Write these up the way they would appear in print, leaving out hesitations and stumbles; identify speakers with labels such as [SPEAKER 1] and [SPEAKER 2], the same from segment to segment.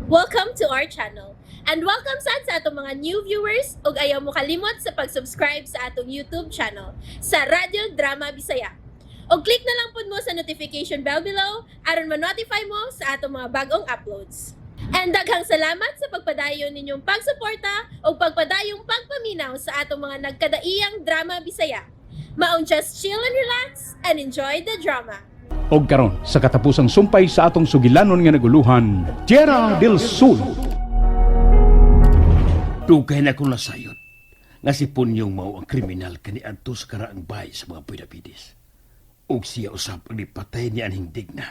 [SPEAKER 1] Welcome to our channel. And welcome sad sa atong mga new viewers ug ayaw mo kalimot sa pag-subscribe sa atong YouTube channel sa Radyo Drama Bisaya. Og click na lang pud mo sa notification bell below aron ma-notify mo sa atong mga bagong uploads. And daghang salamat sa pagpadayon ninyong pagsuporta ug pagpadayong pagpaminaw sa atong mga nagkadaiyang drama Bisaya. Maong just chill and relax and enjoy the drama.
[SPEAKER 2] Og karon sa katapusang sumpay sa atong sugilanon nga naguluhan, Tierra del Sol.
[SPEAKER 3] Dugay na akong nasayod nga si Punyong mao ang kriminal kaniadto sa karaang bahay sa mga Benavides. Ug siya usab ang nipatay ni anhing digna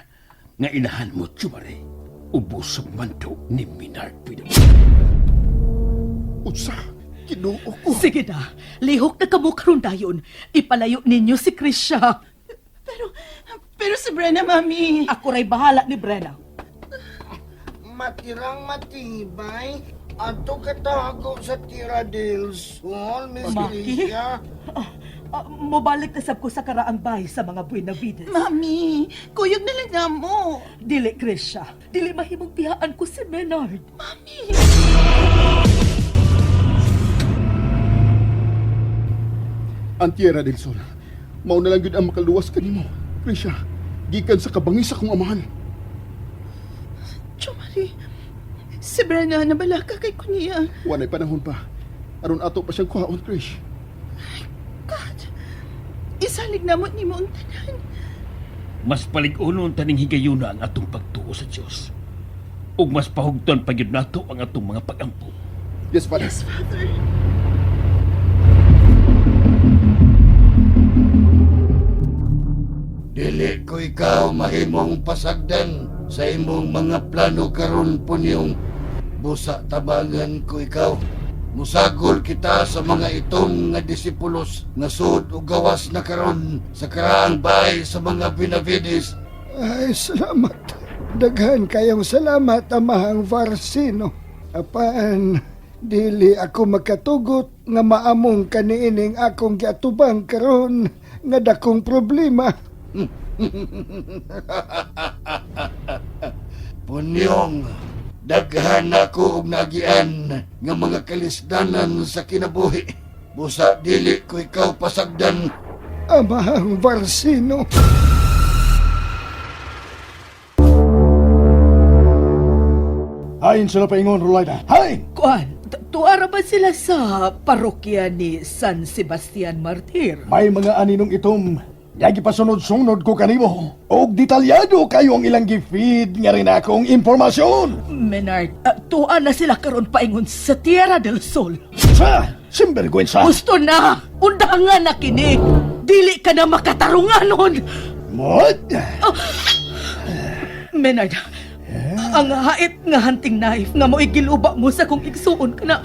[SPEAKER 3] nga inahan mo, Chumare, ubos sa manto ni Minard Benavides.
[SPEAKER 4] Unsa? Ginoo ko.
[SPEAKER 5] Sige na, lihok na kamo karon dayon. Ipalayo ninyo si Krisha.
[SPEAKER 6] Pero si Brenna, Mami.
[SPEAKER 5] Ako ray bahala ni Brenna.
[SPEAKER 7] Matirang matibay. Ato katago sa Tierra del Sol, Miss
[SPEAKER 5] Maki?
[SPEAKER 7] Tricia.
[SPEAKER 5] Ah, mobalik na sab ko sa karaang bahay sa mga Buenavides.
[SPEAKER 6] Mami, kuyog na lang na mo.
[SPEAKER 5] Dili, Krisha. Dili mahimong biyaan ko si Menard.
[SPEAKER 6] Mami.
[SPEAKER 4] Ang Tierra del Sol. Mao na lang gyud ang makaluwas kanimo. Krisha, gikan sa kabangis akong amahan.
[SPEAKER 6] Chumari, si Brenna, nabalaka kay kunya.
[SPEAKER 4] Walay panahon pa. Aron ato pa siyang kuhaon, Krish.
[SPEAKER 6] God, isalig na mo ni mo ang tanan.
[SPEAKER 3] Mas palig-unon taning higayuna ang atong pagtuo sa Dios. Ug mas pahugton pa gyud nato ang atong mga pagampo.
[SPEAKER 4] Yes, Father.
[SPEAKER 6] Yes, Father.
[SPEAKER 7] Dili ko ikaw mahimong pasagdan sa imong mga plano karon, Punyong. Busa tabangan ko ikaw. Musagol kita sa mga itom nga disipulos nga sud o gawas na karon sa karaang bahay sa mga Benavides.
[SPEAKER 8] Ay, salamat. Daghan kayong salamat, Amahang Varsino. Apan, dili ako makatugot nga maamong kaniining akong giatubang karon nga dakong problema.
[SPEAKER 7] Punyong, daghan ako og nagian nga mga kalisdanan sa kinabuhi. Busa dili ko ikaw pasagdan.
[SPEAKER 8] Amahang Varsino.
[SPEAKER 4] Hain sila paingon, Rulaida. Hain!
[SPEAKER 5] Kuan, tuara ba sila sa parokya ni San Sebastian Martir?
[SPEAKER 4] May mga aninong itom. Yagi pasunod-sunod ko kanimo. Og detalyado kayo ang ilang gi-feed nga rin akong impormasyon.
[SPEAKER 5] Menard, tuwa na sila karon paingon sa Tierra del Sol.
[SPEAKER 4] Sa simbergwensa.
[SPEAKER 5] Gusto na! Undangan na kini! Dili ka na makatarunganon!
[SPEAKER 4] What?
[SPEAKER 5] Menard, ang hait nga hunting knife nga mo'y giluba mo sa kong igsuon ka na.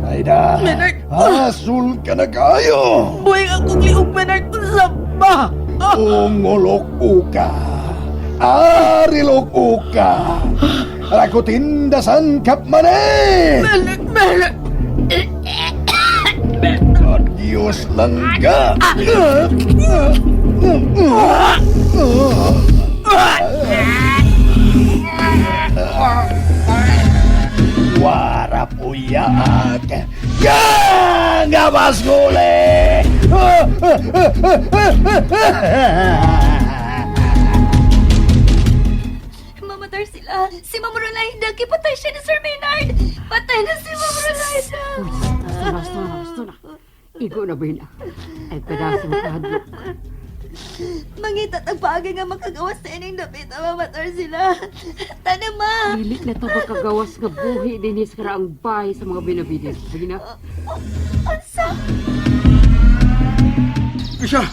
[SPEAKER 4] Aida.
[SPEAKER 5] Menard.
[SPEAKER 4] Asul ka na kayo.
[SPEAKER 5] Buhay akong liog, Menard, unsa ba? Ah,
[SPEAKER 4] Ungolok uka. Arilok uka. Rakutindasan kapmane.
[SPEAKER 5] Menard, Menard!
[SPEAKER 4] Diyos langga. Warap uyak. Ya, nga gule.
[SPEAKER 9] Mamatar sila. Si Ma'am Rolaida. Kipatay siya ni Sir Maynard. Patay na si Ma'am Rolaida.
[SPEAKER 10] Basta na, basta na, basta na. Igo na ba yun? Ay, pedaso makahadlok.
[SPEAKER 9] Mangita tagpaagi nga makagawas sa ining dapit. Mamatar sila. Tana ma.
[SPEAKER 10] Dili na ta makagawas nga buhi din sa karaang bahay sa mga Benavides. Sige na.
[SPEAKER 9] Unsa?
[SPEAKER 4] Krisha,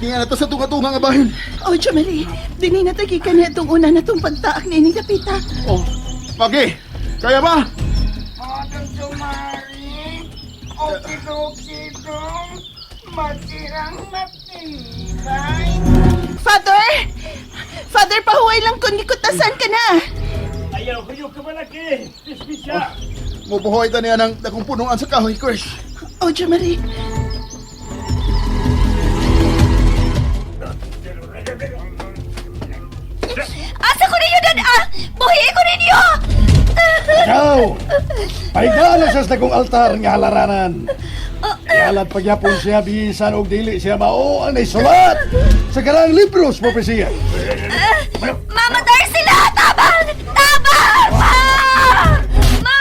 [SPEAKER 4] tingnan na to sa tunga-tunga nga bahin.
[SPEAKER 6] Oh, Chumari, dini na tagi ka na itong una na itong pagtaak ni ining dapita.
[SPEAKER 4] Oh, Pagi, kaya ba?
[SPEAKER 7] Madam Jumari, okidokidong, matirang matibay.
[SPEAKER 6] Father! Father, pahuway lang kung gikutasan ka na.
[SPEAKER 3] Ayaw kayo kamalaki! Dismisya!
[SPEAKER 4] Mubuhoy ta niya ng dakong punuan sa kahoy, Krish.
[SPEAKER 6] Oh, Jomari.
[SPEAKER 9] Asa ko na dad-a! Buhi ko ninyo!
[SPEAKER 4] Ikaw! Paigala siya sa dagong altar nga halaranan. Ihalad pagyapon siya bisan og dili siya mao ang naisulat sa karang libros propesiya.
[SPEAKER 9] Mama Darcila! Tabang! Tabang! Ma! Ma!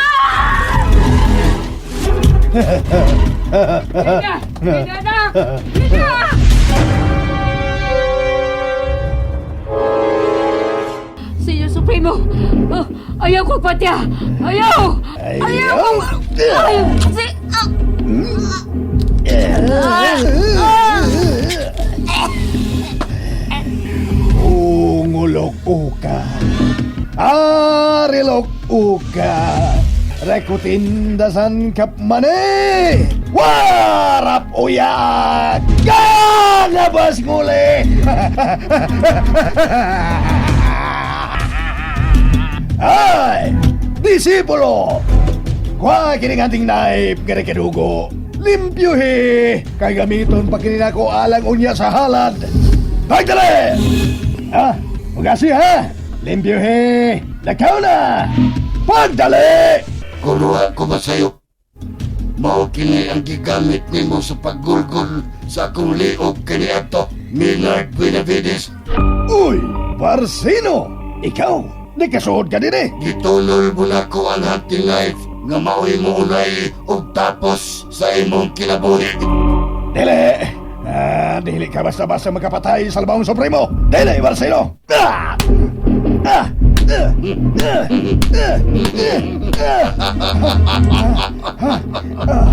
[SPEAKER 10] Brina! Brina, anak! Brina! Senyor Supremo! Oh, ayaw ko patya! Ayaw!
[SPEAKER 4] Ayaw!
[SPEAKER 9] Ayaw! Si... Ah!
[SPEAKER 4] Ungulok uka. Arilok uka. Rekutindasan kapmane. Warap uyak. Galabas nguli. Ay! Disipulo! Kwa kining anting naip nga kinugo. Limpyuhi! Kay gamiton pa kini nako alang unya sa halad. Pagdali! Ha? Ugasi ha? Limpyuhi! Lakaw na! Pagdali!
[SPEAKER 7] Kuruha ko ba sa'yo? Mao kini ang gigamit nimo sa paggulgol sa akong liog kaniadto, Millard Benavides.
[SPEAKER 4] Uy! Barsino! Ikaw! Di kasuod ka din eh!
[SPEAKER 7] Gitulol mo na ko ang hunting knife nga maoy mo unay og tapos sa imong kinabuhi.
[SPEAKER 4] Dili! Ah, dili ka basta-basta makapatay sa Albaong Supremo! Dili, Barsino! Ah! Ah! Ah! Ah! Ah! Ah!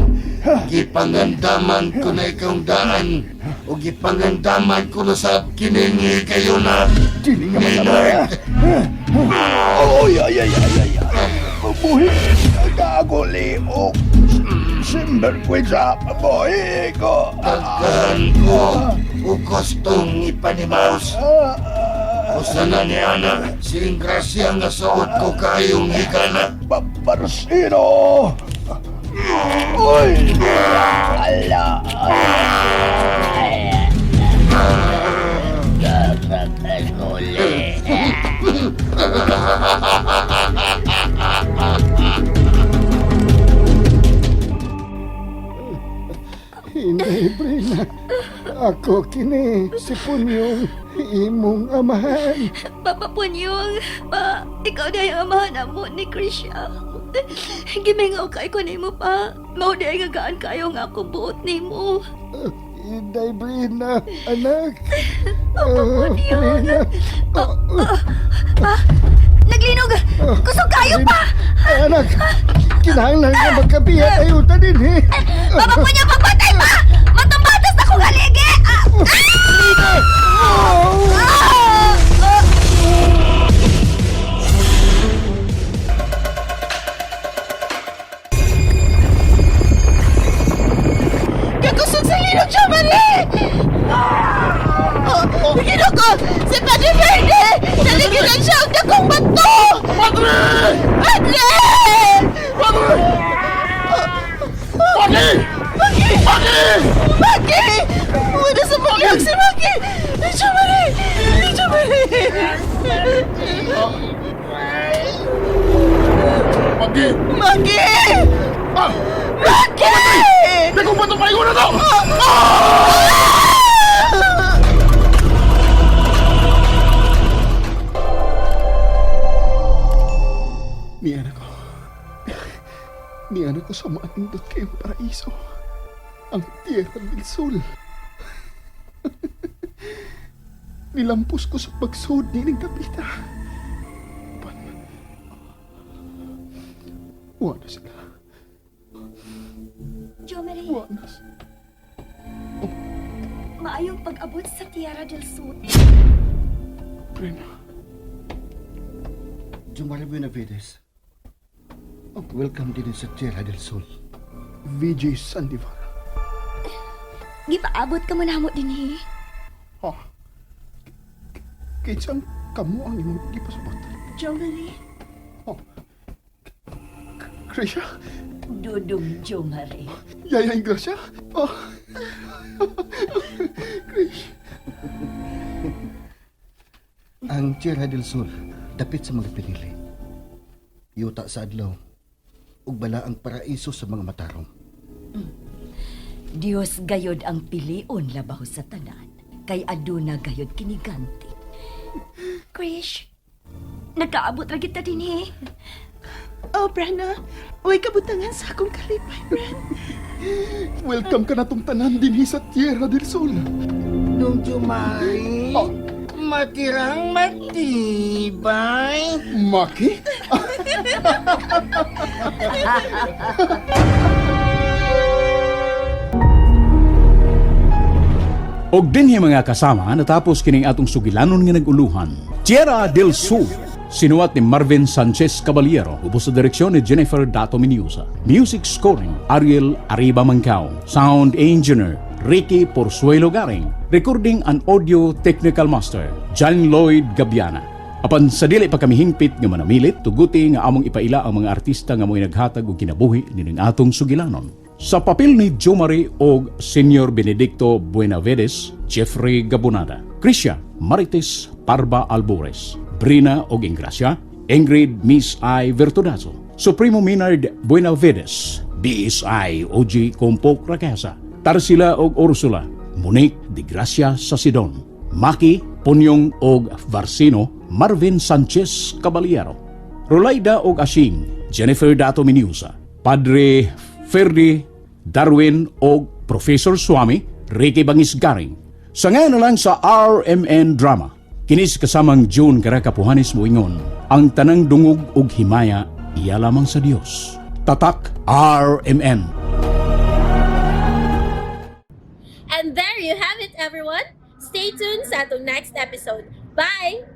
[SPEAKER 7] Gipangandaman ko na ikaw daan o gipangandaman ko na sa kiningi kayo na.
[SPEAKER 4] Dili nga man Oy, ay, ay, ay, ay, ay. Buhi, gago liok. Simberkwisa, buhi ko.
[SPEAKER 7] Daghan ko o gustong ipanimaus. Usa na ni Ana, si Ingracia nga suot ko kayong higana.
[SPEAKER 4] Babarsino! Uy! Ala!
[SPEAKER 8] Hinay, Brina. Ako kini si Punyong imong amahan.
[SPEAKER 9] Papa Punyong, pa, ikaw na yung amahan mo ni Krisha. Gimingaw kay ko nimo pa. Mao di nga gaan kayo nga ako buot nimo.
[SPEAKER 8] Inday, Brina, anak.
[SPEAKER 9] Papa Punyong.
[SPEAKER 8] Brina.
[SPEAKER 9] Pa, naglinog. Kusog kayo pa.
[SPEAKER 8] Anak, kinahanglan nga magkabiya tayo ta din eh.
[SPEAKER 9] Papa Punyong, pagpatay pa! Matumbatas na kong haligi! Ah! Ah! Ah! Ah!
[SPEAKER 6] Kakusog sa linog siya, mali! Oh, Ginoo Si Padre Verde! Naligilan siya ang dakong bato! Padre! Padre! Padre! Padre! Padre! Maki! Wala sa paglihok si Maki! Siya mali! Siya mali!
[SPEAKER 7] Maki!
[SPEAKER 6] Maki! Maki!
[SPEAKER 7] Dakong bato pa na to!
[SPEAKER 11] Niana ko. Niana ko sa maanindot kayong paraiso. Ang Tierra del Sol. Nilampos ko sa pagsud ni ning kapita. Pan. Wala sila.
[SPEAKER 9] Jomari,
[SPEAKER 11] Wala sila.
[SPEAKER 9] maayong pag-abot sa Tierra del Sur.
[SPEAKER 11] Preno.
[SPEAKER 7] Jumari Benavides. Welcome din sa Tierra del Sol.
[SPEAKER 11] VJ Sandivar.
[SPEAKER 9] Gipaabot ka man hamo dinhi.
[SPEAKER 11] Ha? Kinsang kamo ang imong gipasabot?
[SPEAKER 9] Jomari.
[SPEAKER 11] Oh. Krisha?
[SPEAKER 10] Dudong Jomari.
[SPEAKER 11] Yaya Gracia? Oh. Krish.
[SPEAKER 7] Ang Tierra del Sol Dapit sa mga pinili. Yuta sa adlaw ug bala ang paraiso sa mga matarong.
[SPEAKER 9] Dios gayod ang pilion labaw sa tanan, kay aduna gayod kiniganti. Krish, nagkaabot ra kita dinhi.
[SPEAKER 6] Oh, Brenna, uy kabutangan sa akong kalipay, Bren.
[SPEAKER 11] Welcome ka na tong tanan dinhi sa Tierra del Sol.
[SPEAKER 12] Dong Jumari, matirang matibay.
[SPEAKER 11] Maki?
[SPEAKER 2] Og dinhi mga kasama, natapos kining atong sugilanon nga naguluhan. Tierra del Sur. Sinuwat ni Marvin Sanchez Caballero, ubos sa direksyon ni Jennifer Dato Miniusa. Music scoring, Ariel Arriba Mancao. Sound engineer, Ricky Porsuelo Garing. Recording and audio technical master, John Lloyd Gabiana. Apan sa dili pa kami hingpit nga manamilit, tuguti nga among ipaila ang mga artista nga mo'y naghatag og kinabuhi nining atong sugilanon. Sa papel ni Jomari og Senior Benedicto Buenavides, Jeffrey Gabonada, Krisha Marites Parba Albores, Brina og Ingracia, Ingrid Miss I Vertudazo, Supremo Maynard Buenavides, BSI OG Kompok Rakasa, Tarsila og Ursula, Monique de Gracia Sasidon, Maki Punyong og Varsino, Marvin Sanchez Caballero, Rolaida og Asing, Jennifer Dato Miniusa, Padre Ferdi Darwin og Professor Swami, Ricky Bangis Garing. Sa ngayon na lang sa RMN Drama, kinis kasamang June Karakapuhanis Moingon, ang tanang dungog og himaya, iya lamang sa Dios. Tatak RMN.
[SPEAKER 1] And there you have it, everyone. Stay tuned sa atong next episode. Bye!